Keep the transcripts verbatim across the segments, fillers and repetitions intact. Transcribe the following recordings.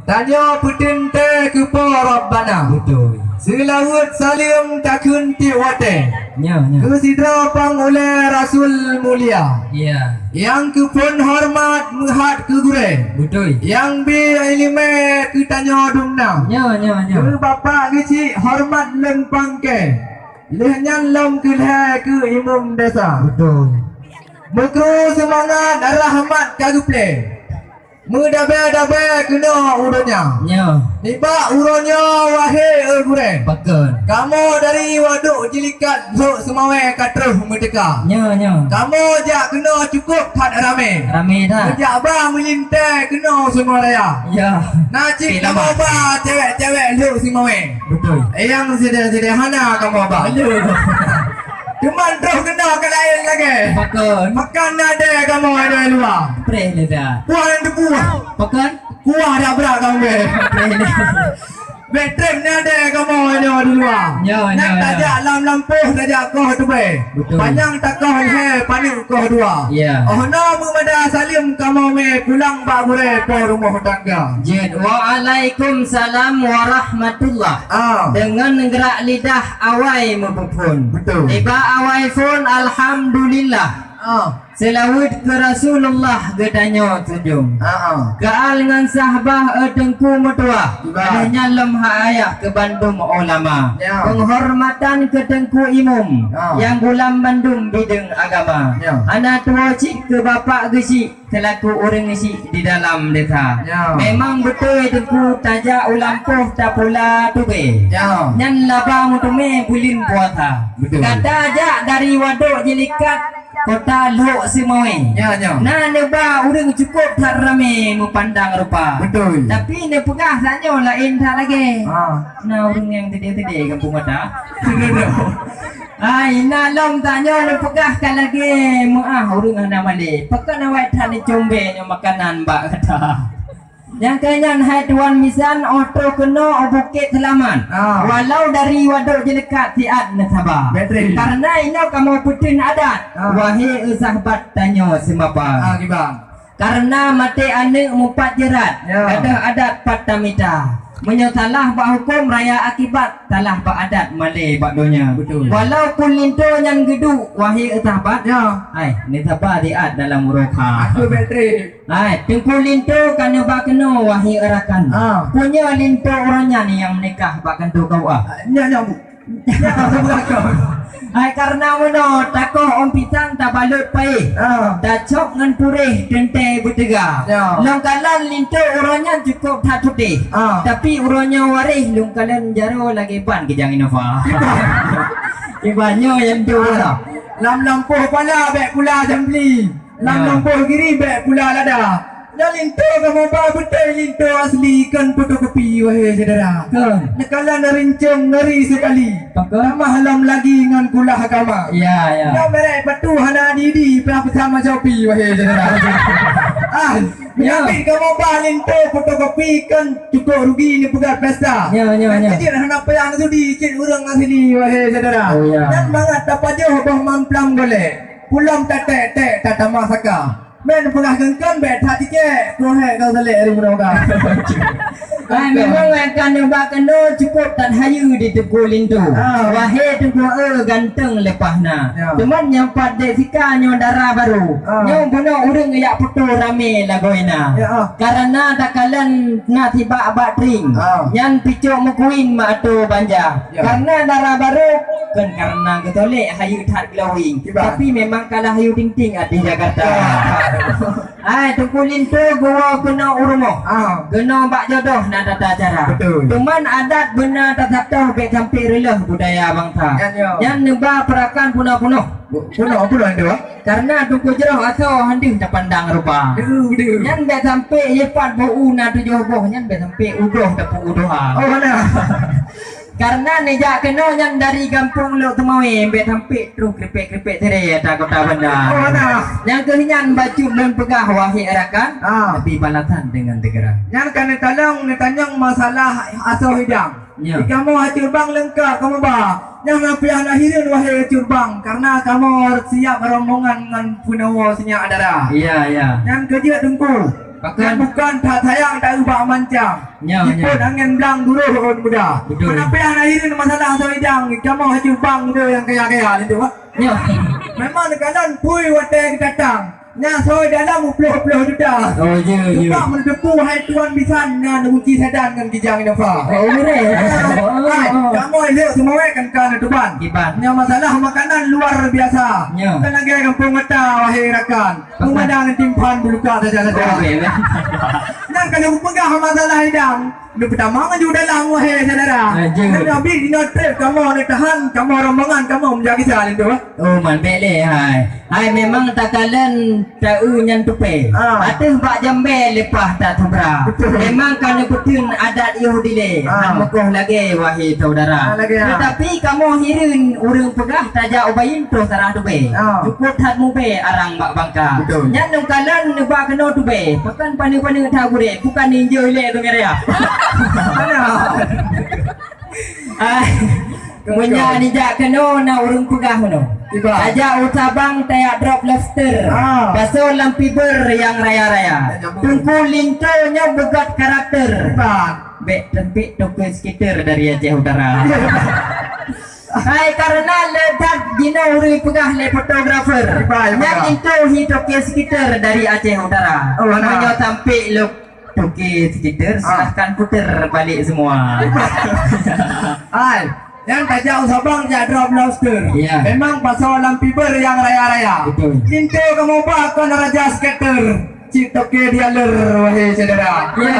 Tanyoe peuteuntée keu Po Rabbana. Beutôi. Seulaweuet saleuem takheun tieb watée. Nyoe, nyoe. Keu sidroe pang ulée Rasul mulia. Ya. Nyang keuphon horeumat meuhat keu gurée. Beutôi. Nyang bi iéleumé keu tanyoe dumna. Nyoe, nyoe, nyoe. Keu bapak geuchik horeumat lôn pangkée. Lheueh nyan lom keu lhée keu imum desa. Beutôi. Meukru seumangat rahmat ka geuplée. Meudabée-dabée keunoe u donya. Nyoe. Nibak uroe nyoe, wahé gurée. Pakon. Kamoe dari Wadok Jilikat Lhok Seumawé ka troh meuteuka. Nyoe, nyoe. Kamoe jak keunoe cukôp that ramé. Ramé that. Meujak ba meulintée keunoe Sungai Raya. Ya. Na cit kamoe ba cewek-cewek Lhok Seumawé. Beutôi. Nyang sederhana kamoe ba. Beutôi. Teuma troh keunoe ka laén lagée. Pakon. Pakon na dée kamoe dée luwa. Preh lé dah. Puah nyang teupuah. Pakon. Kuah dak brat kamoe. Preh lé. Bèk treb na dée kamoe nyoe di luwa. Nyoe, nyoe, nyoe. Tajak lam lampôh, tajak koh teubée. Beutôi. Panyang takoh lhée, paneuk koh dua. Ya. Oh noe meumada saleuem kamoe pulang bak gurée po rumoh tangga. Jeuet. Waalaikumsalam warahmatullah. Ah. Deungon geurak lidah awai meupeuphon. Beutôi. Nibak awai phon, alhamdulillah. Ah. Seulaweuet keu Rasulullah geutanyoe tunjong. Ah, ah. Keual ngon sahbah, eh, Teungku Meutuah. Iban. Lheueh nyan lom hai ayah keu bandum ulama. Ya. Peunghormatan keu Teungku Imum. Ya. Nyang gulam bandum bideueng agama. Ya. Hana tuwoe cit keu bapak geuchik. Seulaku ureuëng syiek di dalam desa. Ya. Memang beutôi Teungku tajak u lampôh tapula tubée. Ya. Nyan laba meuteumé buleuen puasa. Beutôi. Gata jak dari Wadok Jilikat, kota Lhok Seumawé. Ya, ya. Na neuba ureuëng cukôp that ramé meupandang rupa. Beutôi. Tapi neupeugah tanyoe laén that lagée. Ha. Na ureuëng nyang teude-teude gampông gata. Hai, na lom tanyoe neupeugah ka lagée meuáh ureuëng hana malée. Pakon awai that neucombe nyoe makanan bak gata. Nyang keu nyan hai tuan bisan, oh troh keunoe u Bukét Seulamat. Ah. Walau dari Wadok Jilikat siat neusaba. Beutôi. Karena inoe kamoe peuteun adat. Ah. Wahé sahabat tanyoe seumapa. Ah, kiban. Karena maté aneuëk mupat jeurat, ya. Gadôh adat pat tamita. Meunyoe salah bak huköm, raya akibat, salah bak adat, malée bak donya. Beutôi. Walaupun linto nyan geuduek, wahé sahabat, ya. Hai, neusaba siat dalam uroe kha. Aku Beutôi. Hai, Teungku Linto ka neuba keunoe, wahé rakan. Ah. Peue nyoe linto uroe nyan nyang meunikah bak kantô K U A. Ah, nyan, nyan, Bu. Hai, karena meunoe, takoh ôn pisang tabalot paéh. Ah. Tacok ngon puréh teuntée beuteuga. Ya. Lôn kalon linto uroe nyan cukôp that putéh. Ah. Tapi uroe nyoe waréh lôn kalon jaroe lagée ban geujang Innova. Iban nyoe nyang tu. Ah. Lam lampôh pala bèk pula Jambli. Lam Ya. lampôh Giri bèk pula lada. Nyan linto kamoe ba beutôi linto asli, kon fotokopi, wahé syedara. Kon. Neukalon rincong ngeri sekali. Betul. Tamah lom lagi ngon kulah kama. Ya, ya. Nyoe merek batu hana di-di, peulah peusan ma Shopee, wahé syedara. Ah, Ya. meunyoe kamoe ba linto fotokopi kon cukôp rugi neupeugah pesta. Ya, ya, ya. Keu jeuet hana payah neusudi cit ureuëng asli, wahé syedara. Oh, ya. Nyan mangat tapajoh boh mamplam golek. Pulom tatek-tek tatamah saka. Meupeugah keu kon bèk that tikek, keuhai kau salek ari meunoga. Hai, memang akan neuba keunoe cukôp that hayeue di Teungku Linto. Ah. Wahé Teungku, eh, ganteng leupah na. Ya. Cuman nyang pat dek sika nyoe dara barô. Ah. Nyoe bunoe ureuëng jak putôh ramé lagoe na. Ya, ah. Karena takalon na sibak bak tring. Ah. Nyan picok meukuin meuatô banja. Ya. Karena dara barô, kon karena geutolek hayeue that glowing. Kiban. Tapi memang kalah hayeue ting-ting di Jakarta. Ya. Hai, Teungku Linto geuwoe keunoe u rumoh. Ah. Keunoe bak jodoh na tata cara. Betul. Cuman adat beuna tasatoh bèk sampai reuloh budaya bansa. Ya, ya. Nyan neuba peurakan puna-punoh. Pu-, puna, puna tu, ah? Karena Teungku Jroh asoe han deuh tapandang rupa. Deuh, deuh. Nyan bèk sampai jipat beu na tujoh boh, nyan bèk sampai udoh tapeuudoha. Oh, mana? Karena neujak keunoe nyan dari gampông Lhok Seumawé, bèk sampai troh Kripek-Kripek Siré ata Kota Banda. Oh, mana? Nyang keuh nyan bacut lôn peugah, wahé rakan, Ah. tapi balasan deungon teugeura. Nyan ka neutalong, neutanyong masalah asoe idang. Ya. Di kamoe Aceh Bang leungkap kamoe ba. Nyang na payah na hireuen, wahé Aceh Bang, karena kamoe siap rombongan ngon peunawoe sinyak dara. Iya, iya. Nyan keu jeuet Teungku. Pakon? Nyan bukon that sayang taeu bak Mancang. Nyo, nyo. Jipot angén blang duroh ôn muda. Betul. Meunapéh na hireuen masalah soe idang, kamoe haju bang deh nyang kaya-kaya nyan tu, Pak. Nyo. Memang neukalon pui watée geudatang. Nyan soe dalam ploh-ploh juta. Oh, ya, ya. Cuba meuneuteupeu hai tuan bisan nyan neuguci sadan ngon Kijang Innova. Oh, boleh. Ah, hai, kamoe ilok seumawé kan ka neutuban. Iban. Nyan masalah makanan luar biasa. Ya. Bukan lagée gampông mata, wahai rakan. Peumandang timphan buluka saja-saja. Oh, ya, ya. Nyan ka lheueh peugah masalah idang. Neupeutama ngon ju dalam, wahai syedara. Ah, jeuet. Nyan abéh inoe trép kamoe neutahan, kamoe rombongan kamoe meujak gisa lé tu. Oh, man, bék lé, hai. Hai, memang takalon ta-eu nyan tupée. Ah. Ateueh bak jambée leupah tatubra. Betul. Memang ka neupeuteun adat yoh dilée. Ah. Han meukoh lagée, wahé saudara. Ah, lagée, ah. Teutapi kamoe hireuen ureuëng peugah tajak u Bayeuen troh sarah tubée. Ah. Cukôp that mubée arang bak bangka. Betul. Nyan neukalon neuba keunoe tubée. Pakon paneuk-paneuk that gurée, bukan ninjeu ilée tu ngeuraya. Mana? Ah, meunyo nijak keunoe na ureuëng peugah meunoe. Iba. Tajak u Sabang tajak drop lobster. Ah. Baso lam fiber nyang raya-raya. Ya, nyambung. Teungku Linto nyoe beugot karakter. Iba. Bék teumpik toke skater dari Aceh Utara. Hai, karena le that jinoe ureuëng peugah lé fotografer. Iba, iba. Nyan Linto hi toke skater dari Aceh Utara. Oh, nah. Meunyo tampik lok toke skater, ah, silahkan puter balik semua. Hai, nyang tajak u Sabang jak drop lobster. Iya. Memang baso lam fiber nyang raya-raya. Betul. Linto kamoe ba kon raja skater. Cit toke dialer, wahai syedara. Iya.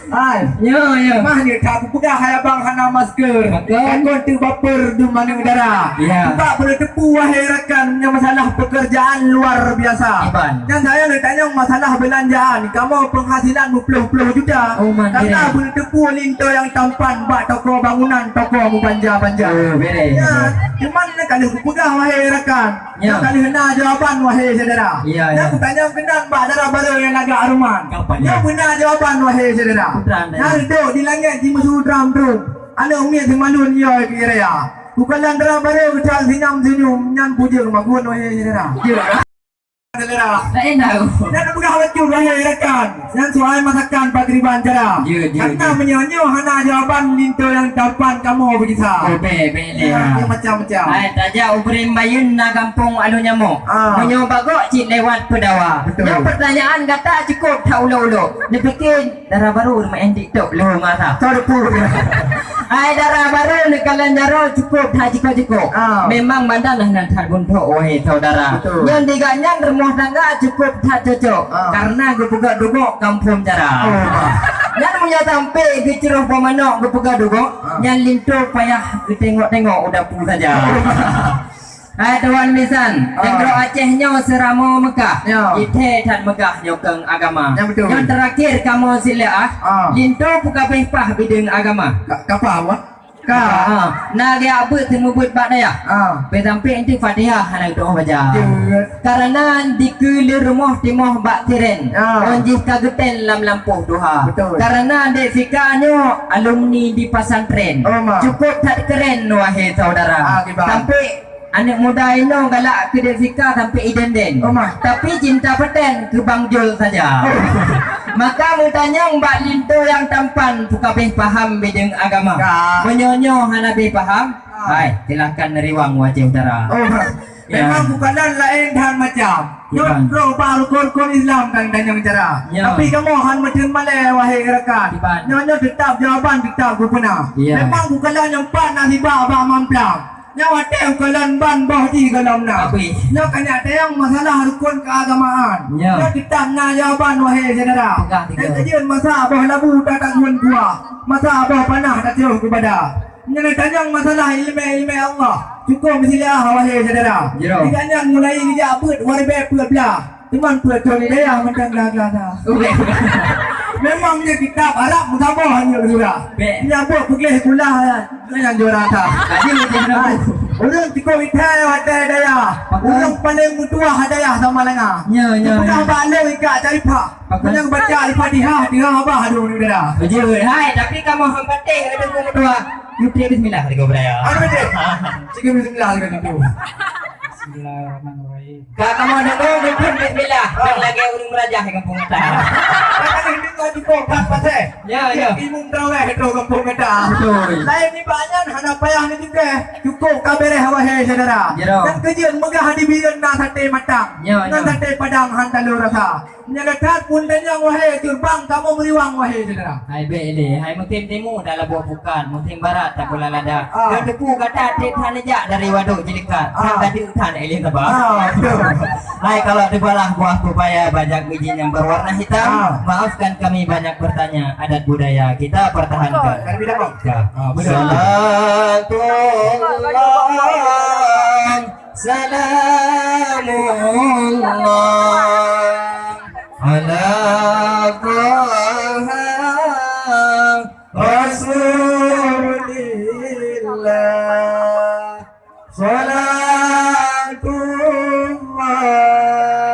Hai. Ya, ya. Mah ni tak peugah hai abang hana masker. Betul. Takon teubaper dum maneuk dara. Iya. Cuba boleh teupeu, wahai rakan, nyang masalah pekerjaan luar biasa. Iban. Nyang saya nak tanya masalah belanjaan. Kamoe penghasilan muploh-ploh juta. Oh, man, karena beres. Beuteupeue Linto nyang tampan bak toko bangunan, toko meubanja-banja. Oh, beres. Ya, cuman ka lheueh kupeugah, wahai rakan. Ya. Ka lheueh na jawaban, wahai syedara. Ya, ya. Nyang kutanyong keunan bak dara barô nyang lagak aruman. Kapan ya? Nyang beuna jawaban, wahai syedara. Putra anda. Nyang reudok di langét jimeusu dram-drum. Aneuk miet simalun ya keu raya. Bukan dara barô geucak sinyam-sinyum, nyan bujeng magun, wahai syedara. Ya. Laén dah. Nyan peugah bacut, wahai rakan. Nyan soai masakan pakriban cara. Ya, ya, karena ya. Meunyoe nyoe hana jawaban Linto nyang tampan kamoe beugisa. Oh, bék, bék lé, ya, ah. Macam-macam. Hai, tajak u Bayeuen na gampông Alun Nyamok. Ah. Meunyoe bagok cit lewat Peudawa. Betul. Nyoe pertanyaan gata cukup that ulok-ulok. Neupike dara barô meu'en TikTok lheueh masa. Sorry, pu. Hai, dara barô neukalon jaroe cukup that jiko-jiko. Ah. Memang badan nah nan that guntok, wahai saudara. Betul. Nyan di gobnyan rumoh tangga cukup that cocok. Ah. Karena geupeugah dugok kampung cara. Oh. Nyan meunyo sampai geucroh po manok geupeugah dugok, ah, nyan Linto payah geutengok-tengok u dapu saja. Oh. Hai tuan bisan, ah, nanggroe Aceh nyoe seuramoe Meukah. Ya. Jithee that meugah nyoe keu agama. Ya, betul. Nyang terakhir kamoe sileuah, ah, Linto peukabeh paih bideueng agama. Ka, ka paham, Wak? Ka. Ah, na geujak beuet seumeubeuet bak dayah. Ah. Pi sampai nanti Fatihah hana geutu'oh baca. Ya. Karena dikeue lé rumoh timoh bak tiren. Ya. Ôn jih ka geutén lam lampôh tuha. Betul. Karena Dek Fika nyoe alumni di pesantren. Oh, ma. Cukup that keren, wahai saudara. Ah, kiban. Sampai aneuk muda inoe galak keu Dek Fika sampai idenden. Oh, ma. Tapi cinta paten keu Bang Jol saja. Oh. Maka meutanyong bak Linto nyang tampan peukabeh paham bideueng agama. Ka. Meunyoe nyoe hana beh paham, ah, hai, silahkan neuriwang u Aceh Utara. Oh, ma. Ya. Memang bukan laén that macam. Nyoe, ya, droe bak rukon-rukon Islam kan tanyong cara. Ya. Tapi kamoe han meuteun malée, wahai rakan. Kiban. Nyoe, nyoe teutap jawaban teutap geupeuna. Ya. Memang bukan laén nyoe pat na sibak bak mamplam. Nyoe watée ukalon ban boh jih gohlom na. Tapi. Nyoe ka nyak tayang masalah rukon keagamaan. Ya. Nyoe teutap na jawaban, wahai syedara. Peugah tiga. Nyang keujeuet masa boh labu tataguen kuah, masa boh panah tateuh keu bada. Nyan tanyong masalah ileumé-ileumé Allah. Cukup meusilah, wahai syedara. Jroh. Di gobnyan mulai geujak beuet u ribée peuet blah. Teuma peuet thon di dayah mantong glah-glah dah. Okey. Memang nyan kitab Arab meusaboh hana surah. Bek. Nyan buet peugleh kulah nyan, nyan nyang juara dah. Tadi macam mana? Hai. Ureueng cukup ithai watée dayah. Pakai. Ureueng paléng meutuah dayah Samalanga. Nya, nya, nya. Peugah bak lôn ikak caripah. Pakai. Meunyoe baca Al-Fatihah, tinggai babah dong di dayah. Betul. Hai, tapi kamoe han patéh ada meutuah. Yuk, bismillah, tiga beraya. Ada betul. Tiga bismillah, tiga tiga. Bismillahirrahmanirrahim. Ka kamoe deungoe geukheun bismillah, nyang lagèe ureueng meurajah di gampông gata. Ka ka deungoe jipok that pasai. Ya, ya. Imum traweh di gampông gata. Betul. Laén nibak nyan hana payah neujeugah, cukôp ka bèrèh wahé syedara. Ya, dong. Dan keujeuet meugah di Bireuen na saté matang. Ya, ya. Na saté padang han talo rasa. Meunyoe that pun tanyong wahé, geubang kamoe meuriwang wahé syedara. Hai bèk lé, hai musim timu dak laboh pukat, musim barat dak bola lada. Ah. Ngon teupeu gata trép that neujak dari Wadôk Jilikat, ah, nyan gata that éh lé saba. Ah, betul. Hai kalau teubalah buah pepaya banyak biji yang berwarna hitam, ah, maafkan kami banyak bertanya, adat budaya kita pertahankan. Dari bidang apa? Ya. Ah, betul. Salatullah, salamullah ala